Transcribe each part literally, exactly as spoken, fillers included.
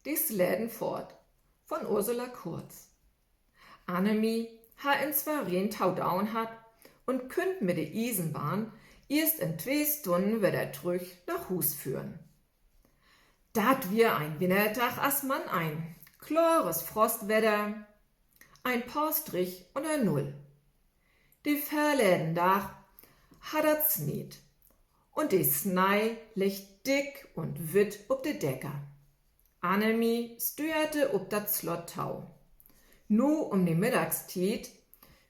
De Slädenfohrt von Ursula Kurz. Annemie harr in Schwerin to doon hatt un kunn mit de Iesenbahn eerst in twee Stünnen wedder trüch na Huus föhren. Dat wier en Winterdag as man een. Klares Frostwedder, en poor Strich ünner Null. De vörleden Dag harr dat sneet un de Snei leeg dick un witt op de Decker. Annemie stüerte op dat Slott to. Nu üm de Middagstiet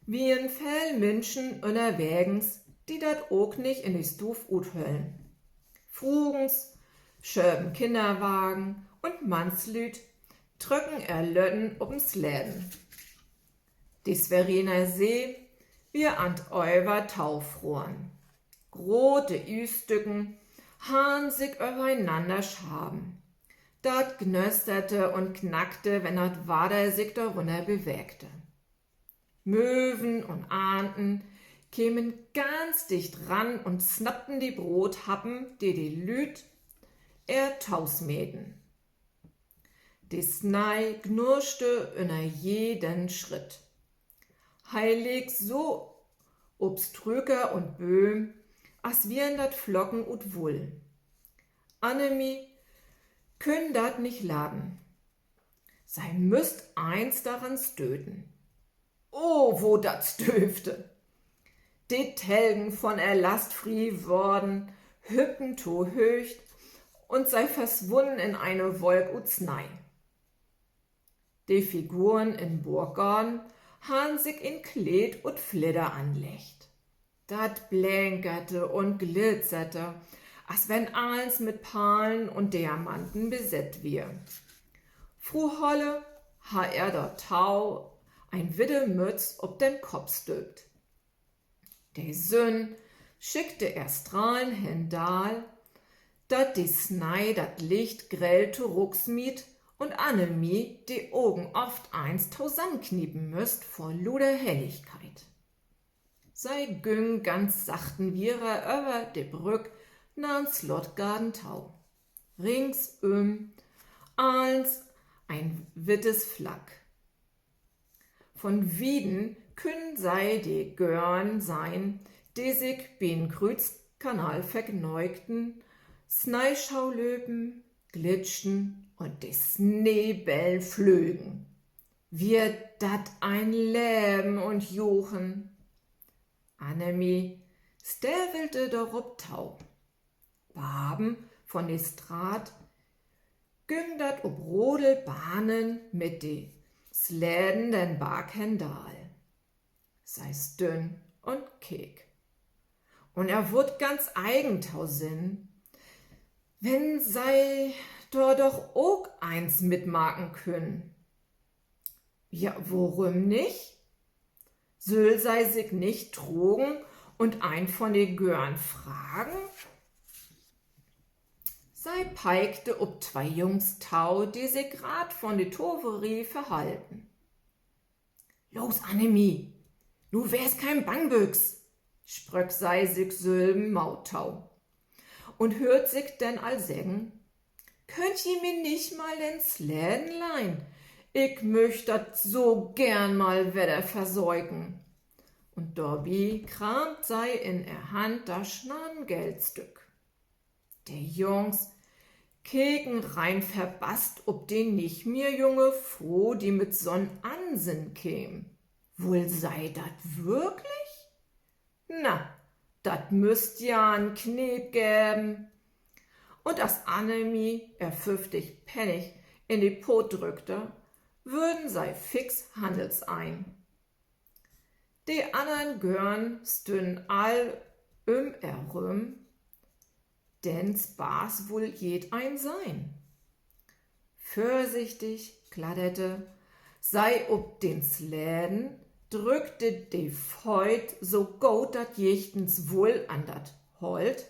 wieren veel Minschen ünnerwegens, de dat ok nich in de Stuuv uthöllen. Frugens schöven Kinnerwagen un Mannslüüd tröcken ehr Lütten op en Släden. De Schweriner See wier an't Över tofroren. Grote Iesstücken harrn sik övereenanner schaven. Dat gnösterte un knackte, wenn dat Water sik dorünner bewegte. Möwen un Anten kemen ganz dicht ran un snappten de Broothappen, de de Lüüd ehr tosmeten. De Snei gnurschte ünner jeden Schritt. He leeg so op Strüker un Bööm, as wieren dat Flocken ut Wull. Annemie künn dat nich laten. Se müss eens doran stöten. Oh, wo dat stöövte! De Telgen von ehr Last frie worden, hüppten to Hööcht un se verswunnen in ene Wolk ut Snei. De Figuren in'n Burggoorn harrn sik en Kleed ut Flidder anleggt. Dat blänkerte un glitzerte, as wenn allens mit Parlen un Diamanten besett wier. Fru Holle harr ehr dorto en witte Mütz op den Kopp stülpt. De Sünn schickte ehr Strahlen hendaal, dat de Snei dat Licht grell torüggsmiet un Annemie de Ogen oft eens tosamenkniepen müsst vör luder Helligkeit. Se güng ganz sachten wieder över de Brück na'n Slottgarden to. Ringsüm allens en wittes Flack. Von wieden künn se de Göörn sehn, de sik bi'n Krüüzkanal vergnöögten, Sneeschoh löpen, glitschten un de Sneebällen flögen. Wier dat en Leven un Juchen! Annemie stevelte dorop to. Baven von de Straat güng dat op Rodelbahnen mit de Sleden den Barg hendaal. Se stünn un keek. Un ehr wurr ganz eigen to Sinn, wenn se dor doch ok eens mitmaken künn. Ja, worüm nich? Süll se sik nich trugen un een von de Göörn fragen? Se peikte op twee Jungs to, de sik graad von de Toverie verhaalten. Los, Annemie, nu wees keen Bangbüx, spröök se sik sülven Moot to un höört sik denn al seggen: Köönt ji mi nich mal den Sleden lehnen? Ik müch dat so geern mal wedder versöken. Un dorbi kraamt se in ehr Handtasch na 'n Geldstück. De Jungs keken rein verbasst op de nich mehr junge Fro, de mit so'n Ansinnen keem. Wull se dat würklich? Na, dat müss ja en Kneep geven. Un as Annemie ehr föfftig Pennig in de Poot drückte, wurden se fix handelsein. De annern Göörn stünnen all üm ehr rüm, den Spaaß wull jedeen sehn. Vörsichtig kladderte se op den Sleden, drückte de Fööt so goot dat jichtens wull an dat Holt,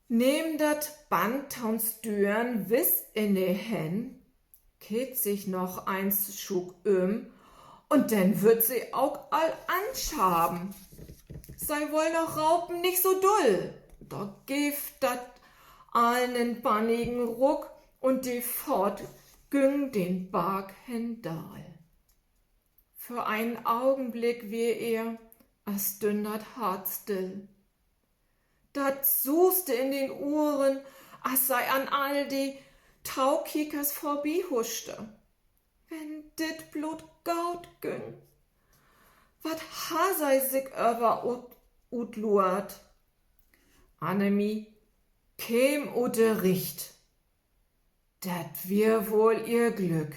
nehm dat Band to'n Stüren wiss in de Hänn, keek sik noch eens schuuk üm, un denn wurr se ok al anschaven. Se wull noch ropen: Nich so dull! Dor geev dat al en bannigen Ruck, Un de Fohrt güng den Barg hen daal. För einen Augenblick weer ehr, as stünn dat Hart still. Dat suusde in den Ohren, as sei an all de Taukiekers vörbihuschte. Wenn dit bloot goot güng. Wat harr sei sik aver ut-, utluert? Annemie keem ut de Richt. Dat weer woll ehr Glück,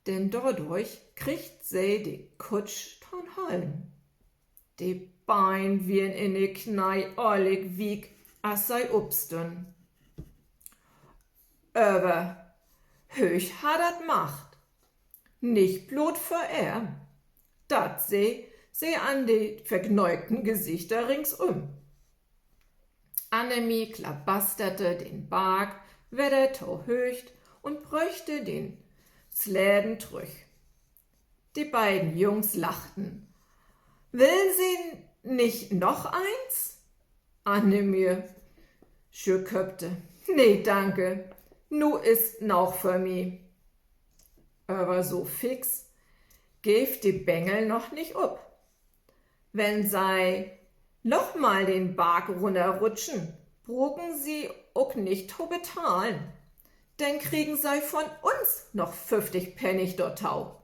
denn dordörch kriggt se de Kutsch to'n Hollen. De Been weren in de Knee ollig week, as sei upstünn. Aver Hööcht harr dat maakt. Nich bloot för ehr. Dat see se an de vergnöögten Gesichter ringsüm. Annemie klabasterte den Barg wedder to Hööcht un bröchte den Sleden trüch. De beiden Jungs lachten. Willen Se nich noch eens? Annemie schüttköppte. Nee, danke. Nu is 't noog för mi. Aver so fix geev de Bengel noch nich op. Wenn Sei nochmal den Barg runnerrutschen, bruken Se ok nich to betahlen. Denn kriegen Sei von uns noch föfftig Pennig dorto.